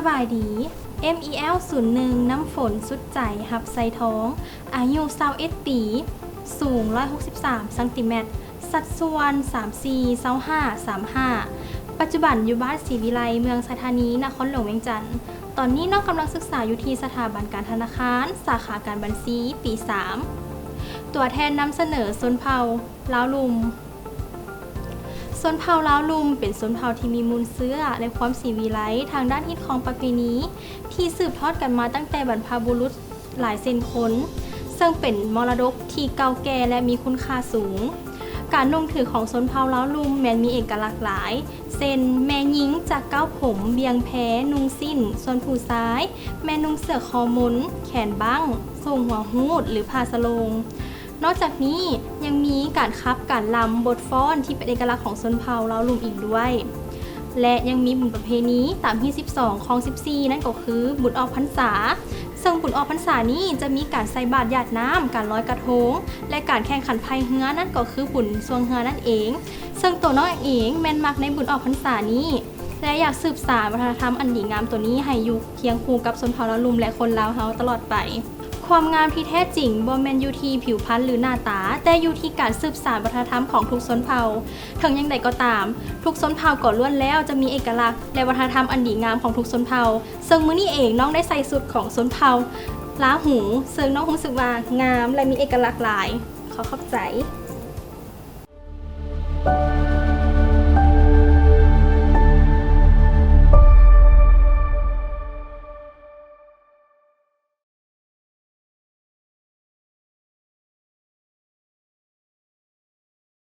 ສະບາຍດີ ເອັມອີແອລສູນໜຶ່ງ ນ້ຳຝົນ ສຸດໃຈ ຮັບໄຊທອງ ອາຍຸຊາວເອັດປີ ສູງຮ້ອຍຫົກສິບສາມຊັງຕີແມັດ ສັດສ່ວນສາມສີ່ ຊາວຫ້າ ສາມຫ້າ ປັດຈຸບັນຢູ່ບ້ານສີວິໄລ ເມືອງໄຊທານີ ນະຄອນຫຼວງວຽງຈັນ. ຕອນນີ້ນ້ອງກຳລັງສຶກສາຢູ່ທີ່ສະຖາບັນການທະນາຄານ ສາຂາການບັນຊີ ປີສາມ. ຕົວແທນນຳສະເໜີຊົນເຜົ່າລາວລຸ່ມ. ຊົນເຜົ່າລາວລຸ່ມເປັນຊົນເຜົ່າທີ່ມີມູນເຊື້ອ ແລະ ຄວາມສີວິໄລທາງດ້ານຮີດຄອງປະເພນີ ທີ່ສືບທອດກັນມາຕັ້ງແຕ່ບັນພະບຸລຸດຫຼາຍເຊັ່ນຄົນ, ເຊິ່ງເປັນມໍລະດົກທີ່ເກົ່າແກ່ ແລະ ມີຄຸນຄ່າສູງ. ການນຸ່ງຖືຂອງຊົນເຜົ່າລາວລຸ່ມແມ່ນມີເອກະລັກຫຼາຍ ເຊັ່ນ ແມ່ຍິງຈະເກົ້າຜົມ, ບ່ຽງແພ, ນຸ່ງສິ້ນ, ສ່ວນຜູ້ຊາຍແມ່ນນຸ່ງເສື້ອຄໍມົນ, ແຂນບັ້ງ, ໂສ້ງຫົວຮູດ ຫຼື ຜ້າສະໂລ່ງ. ນອກຈາກນີ້ຍັງມີການຂັບ, ການລຳ, ບົດຟ້ອນທີ່ເປັນເອກະລັກຂອງຊົນເຜົ່າລາວລຸ່ມອີກດ້ວຍ ແລະ ຍັງມີບຸນປະເພນີຕາມຮີດສິບສອງ ຄອງສິບສີ່ ນັ້ນກໍຄືບຸນອອກພັນສາ, ເຊິ່ງບຸນອອກພັນສານີ້ຈະມີການໃສ່ບາດຢາດນ້ຳ, ການລອຍກະທົງ ແລະ ການແຂ່ງຂັນພາຍເຮືອ, ນັ້ນກໍຄືບຸນຊ່ວງເຮືອນັ້ນເອງ. ເຊິ່ງໂຕນ້ອງເອງແມ່ນມັກໃນບຸນອອກພັນສານີ້ ແລະ ຢາກສືບສານວັດທະນະທຳອັນດີງາມໂຕນີ້ໃຫ້ຢູ່ຄຽງຄູ່ກັບຊົນເຜົ່າລາວລຸ່ມ ແລະ ຄົນລາວເຮົາຕະຫຼອດໄປ. ຄວາມງາມທີ່ແທ້ຈິງບໍ່ແມ່ນຢູ່ທີ່ຜິວພັນ ຫຼື ໜ້າຕາ, ແຕ່ຢູ່ທີ່ການສືບສານວັດທະນະທຳຂອງທຸກຊົນເຜົ່າ. ເຖິງຢ່າງໃດກໍຕາມ, ທຸກຊົນເຜົ່າກໍລ້ວນແລ້ວຈະມີເອກະລັກ ແລະ ວັດທະນະທຳອັນດີງາມຂອງທຸກຊົນເຜົ່າ. ເຊິ່ງມື້ນີ້ເອງນ້ອງໄດ້ໃສ່ຊຸດຂອງຊົນເຜົ່າລາຫູ, ເຊິ່ງນ້ອງຮູ້ສຶກວ່າງາມ ແລະ ມີເອກະລັກຫຼາຍ. ຂໍຂອບໃຈ.